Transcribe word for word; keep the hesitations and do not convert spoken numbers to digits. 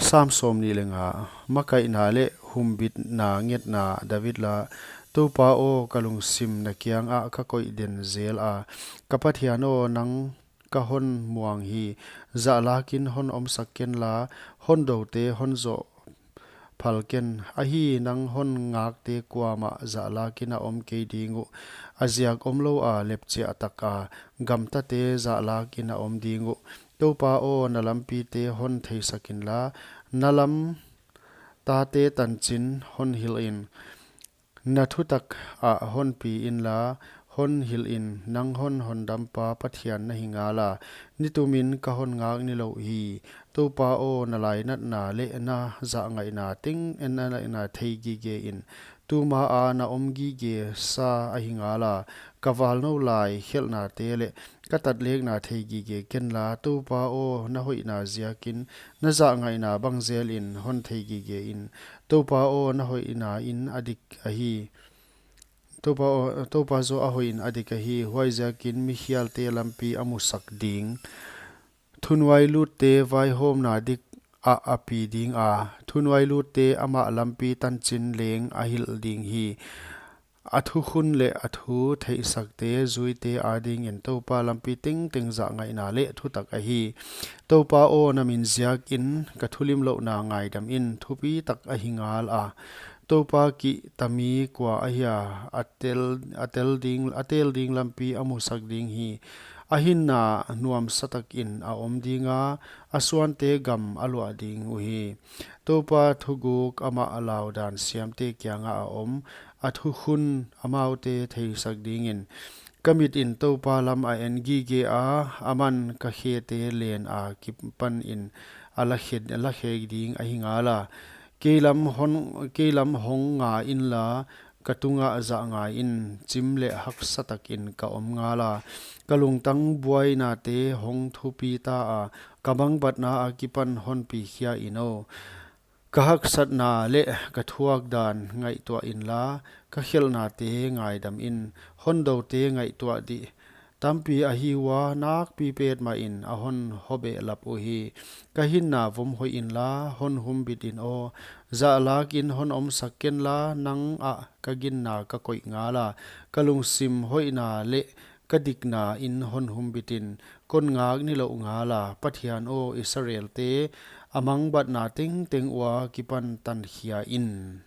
Sam sawmnih leh nga. Makaihna leh humbitna ngetna. David la. Toupa aw, ka lungsim na kiangah ka koih den zel a, ka Pathian aw, nang ka hon muang hi. Zahlakin hon omsak ken la, hon doute hon zoh phal ken. Ahi, nang hon ngakte kuamah zahlakin a om kei ding uh. A ziak omlou a lepchiah tak a gamtate zahlakin a om ding uh. Toupa aw, na lampite hon theisak inla, na lam tate tanchin hon hilh in. Na thutak ah hon pi inla, hon hilh in, nang hon hondampa Pathian na hi ngala. Nitumin ka hon ngak nilouh hi. Toupa aw, na lainatna leh na zahngaihna teng, na lainatna thei gige in. Tuma a na om gige sa ahi ngala, ka valnou lai khelhnate leh ka tatlekna thei gige ken la. Toupa aw, na hoihna ziakin na zahngaihna bang zelin hon thei gige in. Toupa aw, na hoihna in a dik ahi. Toupa aw, Toupa zaw a hoih in a dik ahi. Huaiziakin mikhialte lampi a musak ding. Thunuailutte vaihawmna dik ah a pi ding a, thunuailutte amah lampi tanchin leng a hilh ding hi. A thukhun leh a thu theihsakte zuite adingin Toupa lampi tengteng zahngaihna leh thutak ahi. Toupa aw, na min ziakin ka thulimlouhna ngaidam in, thupi tak ahi ngala. Toupa kihta mi kua ahia? A tel, a tel ding, a tel ding lampi a musak ding hi. A hinna nuamsa takin a om dinga, a suante gam a luah ding uhi. Toupa thuguk amah a laudan siamte kiangah a om, a thukhun amaute theisak dingin. Ka mitin Toupa lam a en gige a, aman ka khete len akipanin a lakhe, lakhe ding ahi ngala. Kei lam hon, kei lam hong nga inla, ka tungah zahngai in, chim leh haksa takin ka om ngala. Ka lungtang buainate hong thupi ta a, ka mangbatna akipan hon pi khia in aw. Ka haksatna leh ka thuakdan ngaihtuah inla, ka khelhnate ngaidam in, hon doute ngaihtuah dih. Tampi ahi ua, nakpi petmahin a hon hobehlap uhi. Ka hinna vom hoih inla, hon humbit in aw. Zahlakin hon omsak ken la, nang ah ka ginna ka koih ngala. Ka lungsim hoihna leh ka dikna in hon humbit in, kon ngak nilouh ngala. Pathian aw, Israelte a mangbatna tengteng ua kipan tan khia in.